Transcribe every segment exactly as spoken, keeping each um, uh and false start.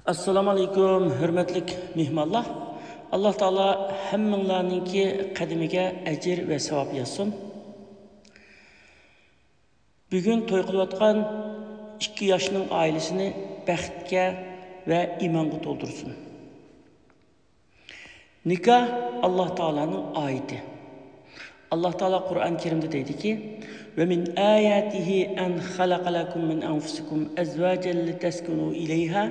ئەسسالامۇ ئەلەيكۇم، ھۆرمەتلىك مېھمانلار. ئاللا تائالا ھەممىڭلارنىڭكى قەدىمىگە ئەجىر ۋە ساۋاب يازسۇن. بۈگۈن توي قىلىۋاتقان ئىككى ياشنىڭ ئائىلىسىنى بەختكە ۋە ئىمانغا تولدۇرسۇن. نىكاھ ئاللا تائالانىڭ ئايىتى. ئاللا تائالا قۇرئان كەرىمدە دەيدىكى، ومن آياته أن خلق لكم من أنفسكم أزواجا لتسكنوا إليها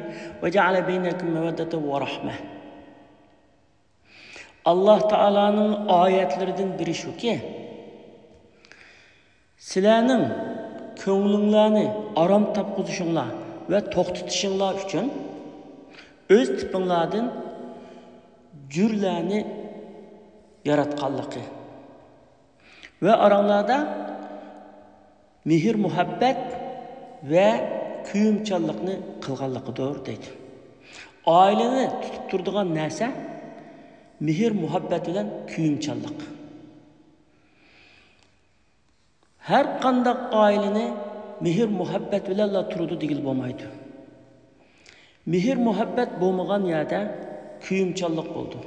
وجعل بينكم مودة ورحمة. ئاللا تائالانىڭ ئايەتلىرىدىن بىرى شۇكى، سىلەرنىڭ كۆڭلۈڭلارنى ئارام تاپقۇزۇشۇڭلار ۋە توختىتىشىڭلار ئۈچۈن ئۆز تىپىڭلاردىن جۈرلەرنى ياراتقانلىقى ۋە ئاراڭلاردا مېھىر-مۇھەببەت ۋە كۆيۈمچانلىقنى قىلغانلىقىدۇر، دەيدۇ. ئائىلىنى تۇتۇپ تۇرىدىغان نەرسە مېھىر-مۇھەببەت بىلەن كۆيۈمچانلىق. ھەر قانداق ئائىلىنى مېھىر-مۇھەببەت بىلەنلا تۇرىدۇ دېگىلى بولمايدۇ. مېھىر-مۇھەببەت بولمىغان يەردە كۆيۈمچانلىق بولىدۇ.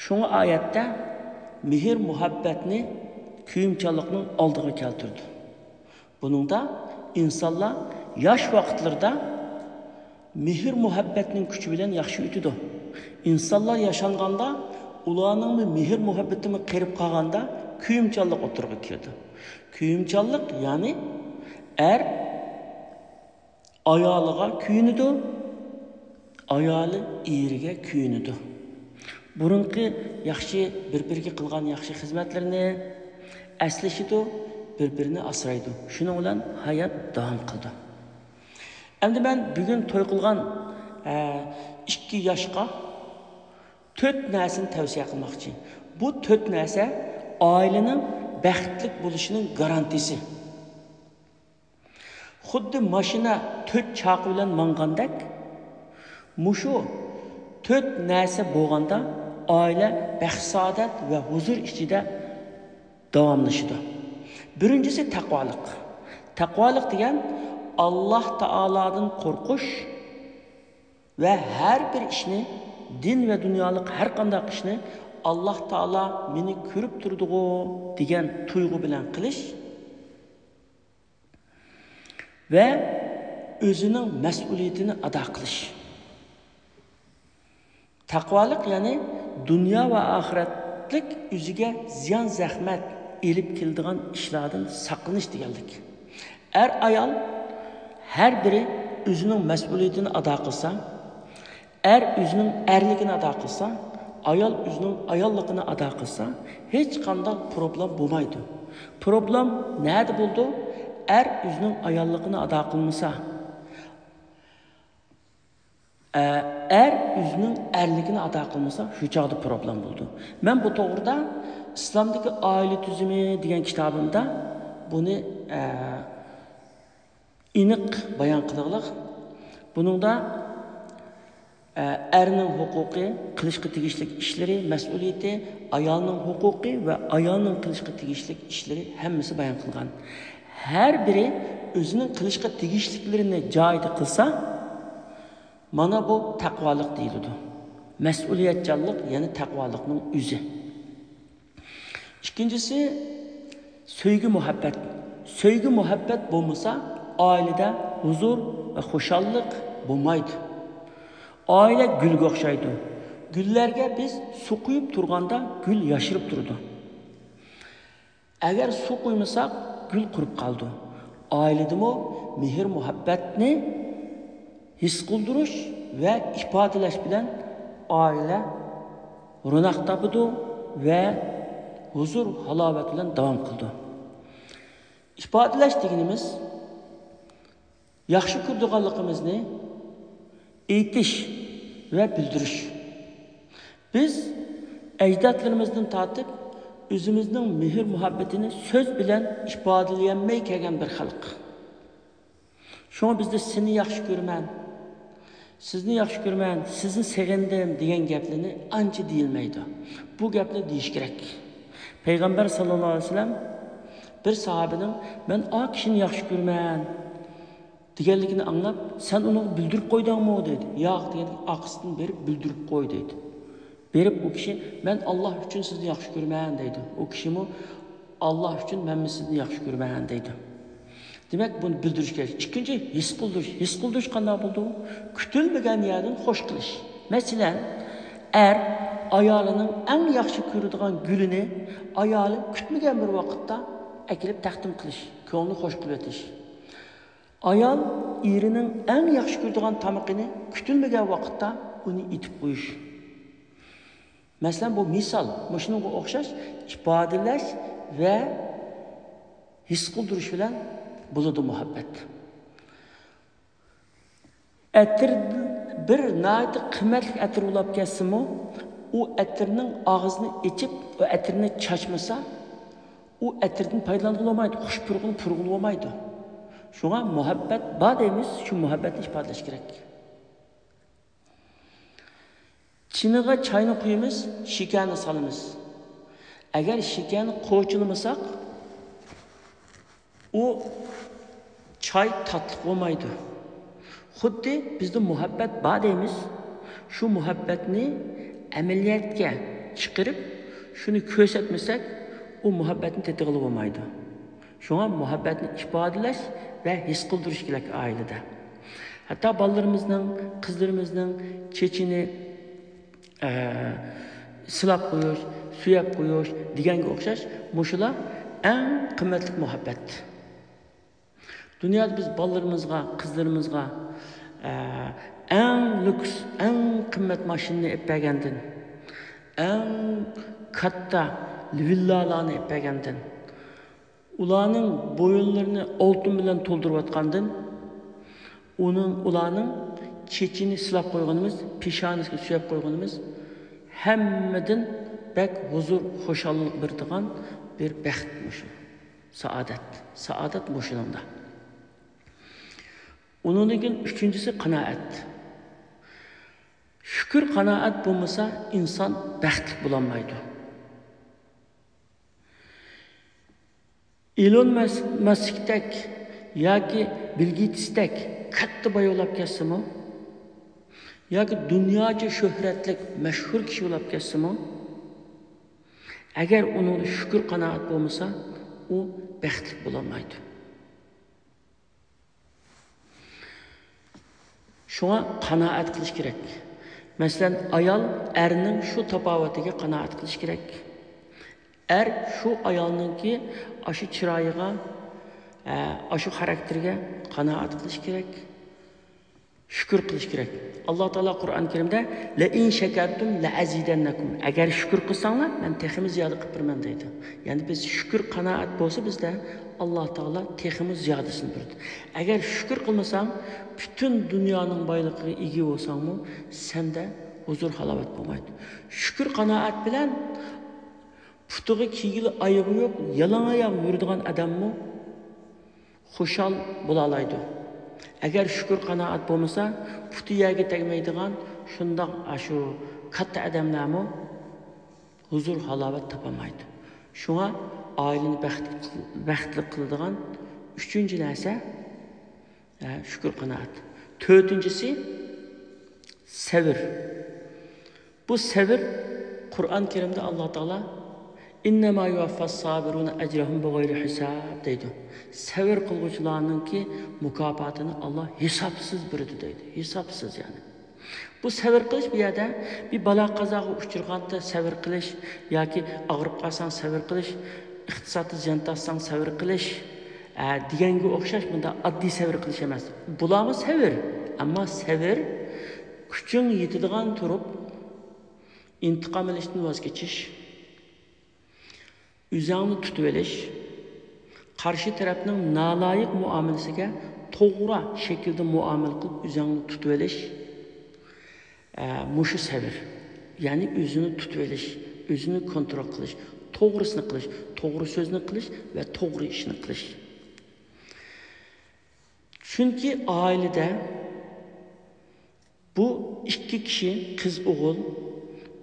شۇڭا ئايەتتە مېھىر-مۇھەببەتنى كۆيۈمچانلىقنىڭ ئالدىغا كەلتۈرىدۇ. بۇنىڭدا ئىنسانلار ياش ۋاقىتلىرىدا مېھىر-مۇھەببەتنىڭ كۈچى بىلەن ياخشى ئۆتىدۇ. ئىنسانلار ياشانغاندا، ئۇلارنىڭمۇ مېھىر-مۇھەببىتىمۇ قېرىپ قالغاندا، كۆيۈمچانلىق ئوتتۇرىغا كېلىدۇ. كۆيۈمچانلىق، يەنى ئەر ئايالىغا كۆيۈنىدۇ، ئايالى ئېرىگە كۆيۈنىدۇ. بۇرۇنقى ياخشى، بىر-بىرىگە قىلغان ياخشى خىزمەتلىرىنى ئەسلىشىدۇ، بىر-بىرىنى ئاسرايدۇ. شۇنىڭ بىلەن ھايات داۋام قىلىدۇ. ئەمدى مەن بۈگۈن توي قىلغان، ئە، ئىككى ياشقا تۆت نەرسىنى تەۋسىيە قىلماقچى. بۇ تۆت نەرسە ئائىلىنىڭ بەختلىك بولۇشىنىڭ گارانتىسى. خۇددى ماشىنا تۆت چاقا بىلەن ماڭغاندەك، مۇشۇ تۆت نەرسە بولغاندا، ئائىلە بەخت-سائادەت ۋە ھۇزۇر ئىچىدە داۋاملىشىدۇ. بىرىنچىسى تەقۋالىق. تەقۋالىق دېگەن ئاللا تائالادىن قورقۇش ۋە ھەر بىر ئىشنى، دىن ۋە دۇنيالىق ھەر قانداق ئىشنى، ئاللا تائالا مېنى كۆرۈپ تۇرىدىغۇ دېگەن تۇيغۇ بىلەن قىلىش. ۋە ئۆزىنىڭ مەسئۇلىيىتىنى ئادا قىلىش. تەقۋالىق، يەنى دۇنيا ۋە ئاخىرەتلىك ئۆزىگە زىيان، زەخمەت ئېلىپ كېلىدىغان ئىشلاردىن ساقلىنىش دېگەنلىك. ئەر-ئايال ھەر بىرى ئۆزىنىڭ مەسئۇلىيىتىنى ئادا قىلسا، ئەر ئۆزىنىڭ ئەرلىكىنى ئادا قىلسا، ئايال ئۆزىنىڭ ئاياللىقىنى ئادا قىلسا، ھېچقانداق پروبلېم بولمايدۇ. پروبلېم نەدە بولىدۇ؟ ئەر ئۆزىنىڭ ئاياللىقىنى ئادا قىلمىسا، ئە، ئەر ئۆزىنىڭ ئەرلىكىنى ئادا قىلمىسا، شۇ چاغدا پروبلېم بولىدۇ. مەن بۇ توغرىدا ئىسلامدىكى ئائىلە تۈزۈمى دېگەن كىتابىمدا بۇنى، ئە، ئېنىق بايان قىلغۇلۇق. بۇنىڭدا، ئە، ئەرنىڭ ھوقۇقى، قىلىشقا تېگىشلىك ئىشلىرى، مەسئۇلىيىتى، ئايالنىڭ ھوقۇقى ۋە ئايالنىڭ قىلىشقا تېگىشلىك ئىشلىرى ھەممىسى بايان قىلغان. ھەر بىرى ئۆزىنىڭ قىلىشقا تېگىشلىكلىرىنى جايىدا قىلسا، مانا بۇ تەقۋالىق دېيىلىدۇ. مەسئۇلىيەتچانلىق، يەنى تەقۋالىقنىڭ ئۆزى. ئىككىنچىسى، سۆيگۈ-مۇھەببەت. سۆيگۈ-مۇھەببەت بولمىسا، ئائىلىدە ھۇزۇر ۋە خۇشاللىق بولمايدۇ. ئائىلە گۈلگە ئوخشايدۇ. گۈللەرگە بىز سۇ قۇيۇپ تۇرغاندا، گۈل ياشىرىپ تۇرىدۇ. ئەگەر سۇ قۇيمىساق، گۈل قۇرۇپ قالىدۇ. ئائىلىدىمۇ مېھىر-مۇھەببەتنى ھېس قىلدۇرۇش ۋە ئىپادىلەش بىلەن ئائىلە روناق تاپىدۇ ۋە ھۇزۇر-ھالاۋەت بىلەن داۋام قىلىدۇ. ئىپادىلەش دېگىنىمىز، ياخشى كۆرىدىغانلىقىمىزنى ئېيتىش ۋە بىلدۈرۈش. بىز ئەجدادلىرىمىزدىن تارتىپ ئۆزىمىزنىڭ مېھىر-مۇھەببىتىنى سۆز بىلەن ئىپادىلىيەلمەي كەلگەن بىر خەلق. شۇڭا بىزدە «سېنى ياخشى كۆرىمەن، سىزنى ياخشى كۆرىمەن، سىزنى سېغىندىم» دېگەن گەپلىرىنى ئانچە دېيىلمەيدۇ. بۇ گەپنى دېيىش كېرەك. پەيغەمبەر ساللاللاھۇ ئەلەيھى ۋەسەللەم بىر ساھابىنىڭ «مەن ئا كىشىنى ياخشى كۆرىمەن» دېگەنلىكىنى ئاڭلاپ، سەن ئۇنىڭغا بىلدۈرۈپ قويدۇڭمۇ؟ دەيدۇ. ياق، دېگەندىكىن، ئارقىسىدىن بېرىپ بىلدۈرۈپ قوي، دەيدۇ. بېرىپ ئۇ كىشى، مەن ئاللا ئۈچۈن سىزنى ياخشى كۆرىمەن، دەيدۇ. ئۇ كىشىمۇ، ئاللا ئۈچۈن مەنمۇ سىزنى ياخشى كۆرىمەن، دەيدۇ. دېمەك، بۇنى بىلدۈرۈش كېرەك. ئىككىنچى، ھېس قىلدۇرۇش. ھېس قىلدۇرۇش قانداق بولىدۇ؟ كۈتۈلمىگەن يەردىن خوش قىلىش. مەسىلەن، ئەر ئايالىنىڭ ئەڭ ياخشى كۆرىدىغان گۈلىنى ئايالى كۈتمىگەن بىر ۋاقىتتا ئەكېلىپ تەقدىم قىلىش، كۆڭلىنى خوش قىلىۋېتىش. ئايال ئېرىنىڭ ئەڭ ياخشى كۆرىدىغان تامىقىنى كۈتۈلمىگەن ۋاقىتتا ئۇنى ئېتىپ قويۇش. مەسىلەن، بۇ مىسال، مۇشۇنىڭغا ئوخشاش ئىپادىلەش ۋە ھېس قىلدۇرۇش بىلەن بولىدۇ مۇھەببەت. ئەتىر، بىر ناھايىتى قىممەتلىك ئەتىر ئۇلاپ كەتسىمۇ، ئۇ ئەتىرنىڭ ئاغزىنى ئېچىپ، ئۇ ئەتىرنى چاچمىسا، ئۇ ئەتىردىن پايدىلانغىلى بولمايدۇ، خۇش پۇرىقىنى پۇرىغىلى بولمايدۇ. شۇڭا مۇھەببەت بار دەيمىز، شۇ مۇھەببەتنى ئىپادىلەش كېرەك. چىنىغا چاينى قۇيىمىز، شېكەرنى سالىمىز. ئەگەر شېكەرنى قوچىلىمىساق، ئۇ چاي تاتلىق بولمايدۇ. خۇددى بىزدە مۇھەببەت بار دەيمىز، شۇ مۇھەببەتنى ئەمەلىيەتكە چىقىرىپ، شۇنى كۆرسەتمىسەك، ئۇ مۇھەببەتنى تېتىغىلى بولمايدۇ. شۇڭا مۇھەببەتنى ئىپادىلەش ۋە ھېس قىلدۇرۇش كېرەك ئائىلىدە. ھەتتا بالىلىرىمىزنىڭ، قىزلىرىمىزنىڭ چېچىنى، ئە، سىلاپ قويۇش، سۆيەپ قويۇش دېگەنگە ئوخشاش، مۇشۇلار ئەڭ قىممەتلىك مۇھەببەت. دۇنيادا بىز بالىلىرىمىزغا، قىزلىرىمىزغا، ئە، ئەڭ لوكس، ئەڭ قىممەت ماشىنىنى ئېلىپ بەرگەندىن، ئەڭ كاتتا ۋىللالارنى ئېلىپ بەرگەندىن، ئۇلارنىڭ بويۇنلىرىنى ئالتۇن بىلەن تولدۇرۇۋاتقاندىن، ئۇنىڭ، ئۇلارنىڭ چېچىنى سىلاپ قويغىنىمىز، پېشانىسىگە سۆيەپ قويغىنىمىز ھەممىدىن بەك ھۇزۇر، خۇشاللىق بېرىدىغان بىر بەخت مۇشۇ. سائادەت. سائادەت مۇشۇنىڭدا. ئۇنىڭدىن كېيىن ئۈچىنچىسى قانائەت. شۈكۈر، قانائەت بولمىسا، ئىنسان بەختلىك بولالمايدۇ. ئېلون مەس-، مەسكتەك ياكى بىل گېيتستەك كاتتا باي بولاپ كەتسىمۇ، ياكى دۇنياچە شۆھرەتلىك مەشھۇر كىشى بولاپ كەتسىمۇ، ئەگەر ئۇنىڭدا شۈكۈر، قانائەت بولمىسا، ئۇ بەختلىك بولالمايدۇ. شۇڭا قانائەت قىلىش كېرەك. مەسىلەن، ئايال ئەرنىڭ شۇ تاپاۋىتىگە قانائەت قىلىش كېرەك. ئەر شۇ ئايالنىڭكى ئاشۇ چىرايىغا، ئە، ئاشۇ خاراكتېرىگە قانائەت قىلىش كېرەك. شۈكۈر قىلىش كېرەك. ئاللا تائالا قۇرئان كەرىمدە، لەئىن شەكەرتۇم لەئەزىدەننەكۇم، ئەگەر شۈكۈر قىلساڭلار، مەن تېخىمۇ زىيادە قىلىپ بېرىمەن، دەيدۇ. يەنى بىز شۈكۈر، قانائەت بولسا بىزدە، ئاللا تائالا تېخىمۇ زىيادىسىنى بېرىدۇ. ئەگەر شۈكۈر قىلمىساڭ، پۈتۈن دۇنيانىڭ بايلىقىغا ئىگە بولساڭمۇ، سەندە ھۇزۇر، ھالاۋەت بولمايدۇ. شۈكۈر، قانائەت بىلەن پۇتىغا كىيگىلى ئايىغى يوق، يالاڭ ئاياغ يۈرىدىغان ئادەممۇ خۇشال بولالايدۇ. ئەگەر شۈكۈر، قانائەت بولمىسا، پۇتى يەرگە تەگمەيدىغان شۇنداق ئاشۇ كاتتا ئادەملەرمۇ ھۇزۇر، ھالاۋەت تاپالمايدۇ. شۇڭا ئائىلىنى بەخت-، بەختلىك قىلىدىغان ئۈچىنچى نەرسە، ھە، شۈكۈر، قانائەت. تۆتىنچىسى، سەۋر. بۇ سەۋر، قۇرئان كەرىمدە ئاللا تائالا، ئىننەما يۇۋەففەس سابىرۇنە ئەجرەھۇم بىغەيرى ھىساب، دەيدۇ. سەۋر قىلغۇچىلارنىڭكى مۇكاپاتىنى ئاللا ھېسابسىز بېرىدۇ، دەيدۇ. ھېسابسىز، يەنى. بۇ سەۋر قىلىش بۇ يەردە بىر بالا قازاغا ئۇچرىغاندا سەۋر قىلىش ياكى ئاغرىپ قالساڭ سەۋر قىلىش، ئىقتىسادتا زىيان تارتساڭ سەۋر قىلىش، ئە، دېگەنگە ئوخشاش بۇنداق ئاددىي سەۋر قىلىش ئەمەس. بۇلارمۇ سەۋر، ئەمما سەۋر كۈچۈڭ يېتىدىغان تۇرۇپ ئىنتىقام ئېلىشتىن ۋاز كېچىش، ئۆزۈڭنى تۇتۇۋېلىش، قارشى تەرەپنىڭ نالايىق مۇئامىلىسىگە توغرا شەكىلدە مۇئامىلە قىلىپ ئۆزۈڭنى تۇتۇۋېلىش، ئە، مۇشۇ سەۋر. يەنى ئۆزىنى تۇتۇۋېلىش، ئۆزىنى كونترول قىلىش، توغرىسىنى قىلىش، توغرا سۆزنى قىلىش ۋە توغرا ئىشنى قىلىش. چۈنكى ئائىلىدە بۇ ئىككى كىشى، قىز-ئوغۇل،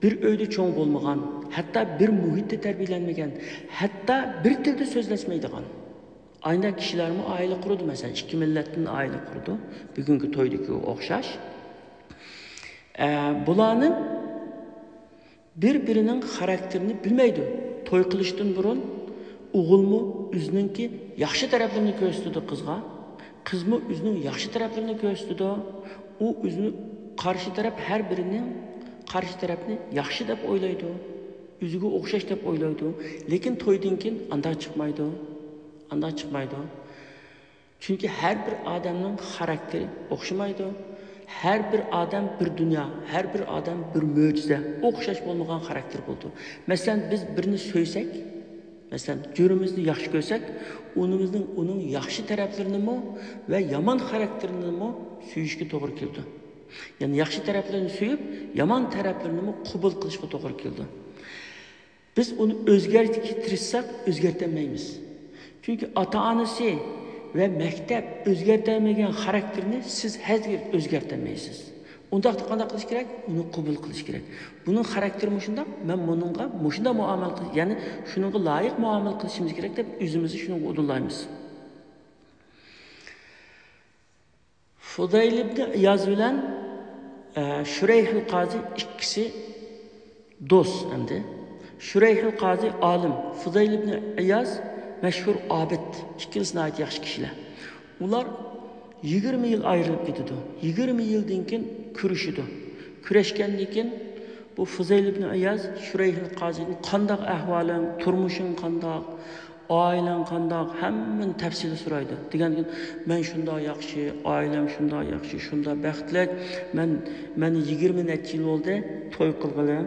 بىر ئۆيدە چوڭ بولمىغان، ھەتتا بىر مۇھىتتا تەربىيەلەنمىگەن، ھەتتا بىر تىلدا سۆزلەشمەيدىغان، ئاينداق كىشىلەرمۇ ئائىلە قۇرىدۇ، مەسىلەن، ئىككى مىللەتتىن ئائىلە قۇرىدۇ. بۈگۈنكى تويدىكىگە ئوخشاش. ئە، بۇلارنىڭ بىر-بىرىنىڭ خاراكتېرىنى بىلمەيدۇ. توي قىلىشتىن بۇرۇن ئوغۇلمۇ ئۆزىنىڭكى ياخشى تەرەپلىرىنى كۆرسىتىدۇ قىزغا، قىزمۇ ئۆزىنىڭ ياخشى تەرەپلىرىنى كۆرسىتىدۇ. ئۇ ئۆزىنى قارشى تەرەپ، ھەر بىرىنىڭ قارشى تەرەپنى ياخشى دەپ ئويلايدۇ، ئۆزىگە ئوخشاش دەپ ئويلايدۇ. لېكىن تويدىن كېيىن ئانداق چىقمايدۇ. ئانداق چىقمايدۇ. چۈنكى ھەر بىر ئادەمنىڭ خاراكتېرى ئوخشىمايدۇ. ھەر بىر ئادەم بىر دۇنيا، ھەر بىر ئادەم بىر مۆجىزە، ئوخشاش بولمىغان خاراكتېر بولىدۇ. مەسىلەن، بىز بىرنى سۆيسەك، مەسىلەن، جۆرىمىزنى ياخشى كۆرسەك، ئۇنىمىزنىڭ، ئۇنىڭ ياخشى تەرەپلىرىنىمۇ ۋە يامان خاراكتېرىنىمۇ سۆيۈشكە توغرا كېلىدۇ. يەنى ياخشى تەرەپلىرىنى سۆيۈپ، يامان تەرەپلىرىنىمۇ قوبۇل قىلىشقا توغرا كېلىدۇ. بىز ئۇنى ئۆزگەرتىشكە تىرىشساق، ئۆزگەرتەلمەيمىز. چۈنكى ئاتا-ئانىسى ۋە مەكتەپ ئۆزگەرتەلمىگەن خاراكتېرنى سىز ھەرگىز ئۆزگەرتەلمەيسىز. ئۇنداقتا قانداق قىلىش كېرەك؟ ئۇنى قوبۇل قىلىش كېرەك. بۇنىڭ خاراكتېرى مۇشۇنداق، مەن بۇنىڭغا مۇشۇنداق مۇئامىلە قىلىش، يەنى شۇنىڭغا لايىق مۇئامىلە قىلىشىمىز كېرەك دەپ ئۆزىمىزنى شۇنىڭغا ئۇدۇللايمىز. فۇدەيل ئىبنى ئىياز بىلەن، ئە، شۇرەيھىل قازى ئىككىسى دوست ئەمدى. شۇرەيھىل قازى ئالىم، فۇدەيل ئىبنى ئىياز مەشھۇر ئابىد. ئىككىلىسى ناھايىتى ياخشى كىشىلەر. ئۇلار يىگىرمە يىل ئايرىلىپ كېتىدۇ. يىگىرمە يىلدىن كېيىن كۆرۈشىدۇ. كۆرۈشكەندىن كېيىن بۇ فۇدەيل ئىبنى ئىياز شۇرەيھىل قازىدىن، «قانداق ئەھۋالىڭ، تۇرمۇشۇڭ قانداق، ئائىلەڭ قانداق؟» ھەممىنى تەپسىلىي سورايدۇ. دېگەندىكىن، «مەن شۇنداق ياخشى، ئائىلەم شۇنداق ياخشى، شۇنداق بەختلىك. مەن، مەن يىگىرمە نەچچە يىل بولدى توي قىلغىلى.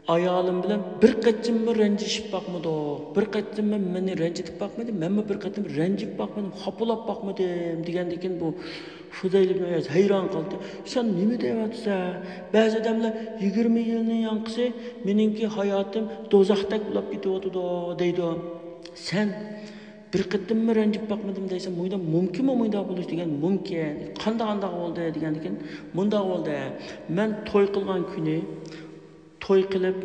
ئايالىم بىلەن بىر قېتىممۇ رەنجىشىپ باقمىدۇق. بىر قېتىممۇ مېنى رەنجىتىپ باقمىدى. مەنمۇ بىر قېتىم رەنجىپ باقمىدىم، خاپىلاپ باقمىدىم» دېگەندىكىن، بۇ فۇدەيل ئىبنى ئىياز ھەيران قالدى. «سەن نېمە دەۋاتىسەن؟ بەزى ئادەملەر يىگىرمە يىلنىڭ ياڭقىسى مېنىڭكى ھاياتىم دوزاختەك بولۇپ كېتىۋاتىدۇ دەيدۇ. سەن بىر قېتىممۇ رەنجىپ باقمىدىم دەيسەن، مۇنداق مۇمكىنمۇ مۇنداق بولۇش؟» دېگەن، «مۇمكىن.» «قانداق ئانداق بولدى؟» دېگەندىكىن، «مۇنداق بولدى. مەن توي قىلغان كۈنى توي قىلىپ،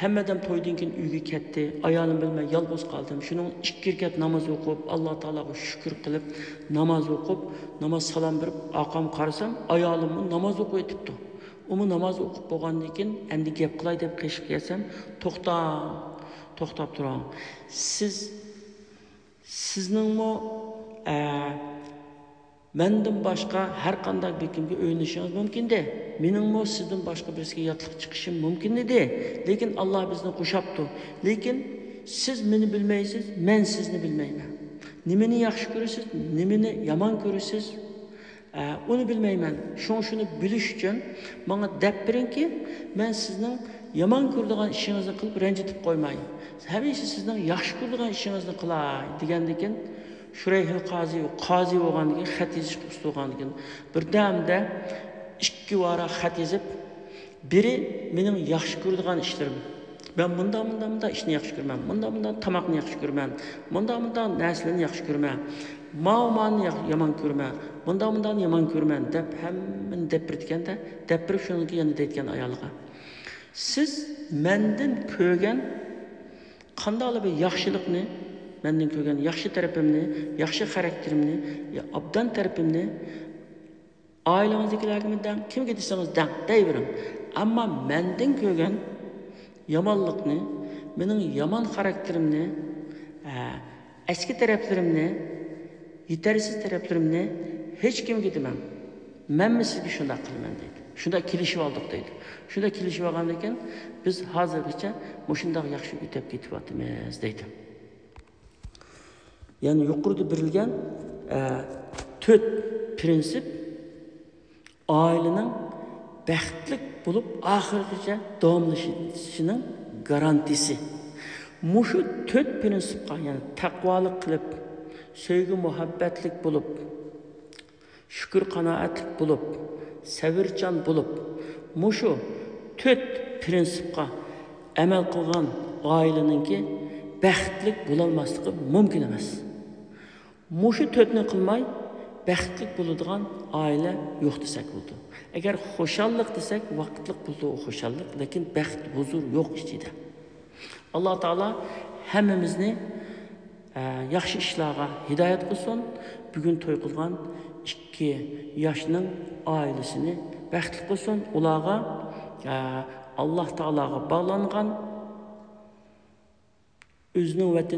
ھەممە ئادەم تويدىن كېيىن ئۆيگە كەتتى. ئايالىم بىلەن مەن يالغۇز قالدىم. شۇنىڭ ئىككى رەكەت ناماز ئوقۇپ، ئاللا تائالاغا شۈكۈر قىلىپ، ناماز ئوقۇپ، ناماز سالام بېرىپ، ئارقامغا قارىسام، ئايالىممۇ ناماز ئوقۇۋېتىپتۇ. ئۇمۇ ناماز ئوقۇپ بولغاندىن كېيىن، ئەمدى گەپ قىلاي دەپ قېشىغا كەلسەم، توختاڭ، توختاپ تۇرۇڭ. سىز، سىزنىڭمۇ، ئە، مەندىن باشقا ھەر قانداق بىر كىمگە ئۆيلىنىشىڭىز مۇمكىن ئىدى. مېنىڭمۇ سىزدىن باشقا بىرسىگە ياتلىق چىقىشىم مۇمكىن ئىدى. لېكىن ئاللا بىزنى قوشاپتۇ. لېكىن سىز مېنى بىلمەيسىز، مەن سىزنى بىلمەيمەن. نېمىنى ياخشى كۆرىسىز، نېمىنى يامان كۆرىسىز، ئە، ئۇنى بىلمەيمەن. شۇڭا شۇنى بىلىش ئۈچۈن ماڭا دەپ بېرىڭكى، مەن سىزنىڭ يامان كۆرىدىغان ئىشىڭىزنى قىلىپ رەنجىتىپ قويماي. ھەمىشە سىزنىڭ ياخشى كۆرىدىغان ئىشىڭىزنى قىلاي، دېگەندىكىن، شۇرەيھىل قازى، قازى بولغاندىن كېيىن، خەت يېزىشقا ئۇستا بولغاندىن كېيىن، بىردەمدە ئىككى ۋاراق خەت يېزىپ، بىرى مېنىڭ ياخشى كۆرىدىغان ئىشلىرىم. مەن مۇنداق، مۇنداق، مۇنداق ئىشنى ياخشى كۆرىمەن. مۇنداق، مۇنداق تاماقنى ياخشى كۆرىمەن. مۇنداق، مۇنداق نەرسىلەرنى ياخشى كۆرىمەن. ماۋۇ، مانى يا-، يامان كۆرىمەن. مۇنداق، مۇنداقنى يامان كۆرىمەن، دەپ ھەممىنى دەپ بېرىدىكەن-دە، دەپ بېرىپ شۇنىڭ كېيىن يەنە دەيدىكەن ئايالىغا. سىز مەندىن كۆرگەن قانداقلا بىر ياخشىلىقنى، مەندىن كۆرگەن ياخشى تەرىپىمنى، ياخشى خاراكتېرىمنى، يا ئابدان تەرىپىمنى ئائىلىڭىزدىكىلەرگىمۇ دەڭ، كىمگە دېسىڭىز دەڭ، دەيبېرىڭ. ئەمما مەندىن كۆرگەن يامانلىقنى، مېنىڭ يامان خاراكتېرىمنى، ئە، ئەسكى تەرەپلىرىمنى، يېتەرسىز تەرەپلىرىمنى ھېچكىمگە دېمەڭ. مەنمۇ سىزگە شۇنداق قىلىمەن دەيدۇ. شۇنداق كېلىشىۋالدۇق دەيدۇ. شۇنداق كېلىشىۋالغاندىكىن، بىز ھازىرغىچە مۇشۇنداق ياخشى ئۆتەپ كېتىۋاتىمىز دەيدۇ. يەنى يۇقىرىدا بېرىلگەن، ئە، تۆت پىرىنسىپ ئائىلىنىڭ بەختلىك بولۇپ، ئاخىرغىچە داۋاملىشىشىنىڭ گارانتىسى. مۇشۇ تۆت پىرىنسىپقا، يەنى تەقۋالىق قىلىپ، سۆيگۈ مۇھەببەتلىك بولۇپ، شۈكۈر قانائەتلىك بولۇپ، سەۋرچان بولۇپ، مۇشۇ تۆت پىرىنسىپقا ئەمەل قىلغان ئائىلىنىڭكى بەختلىك بولالماسلىقى مۇمكىن ئەمەس. مۇشۇ تۆتنى قىلماي بەختلىك بولىدىغان ئائىلە يوق دېسەك بولىدۇ. ئەگەر خۇشاللىق دېسەك، ۋاقىتلىق بولىدۇ ئۇ خۇشاللىق، لېكىن بەخت، ھۇزۇر يوق ئىچىدە. ئاللا تائالا ھەممىمىزنى، ياخشى ئىشلارغا ھىدايەت قىلسۇن. بۈگۈن توي قىلغان ئىككى ياشنىڭ ئائىلىسىنى بەختلىك قىلسۇن. ئۇلارغا، ئە، ئاللاھ تائالاغا باغلانغان، ئۆزىنىڭ ۋەتىنى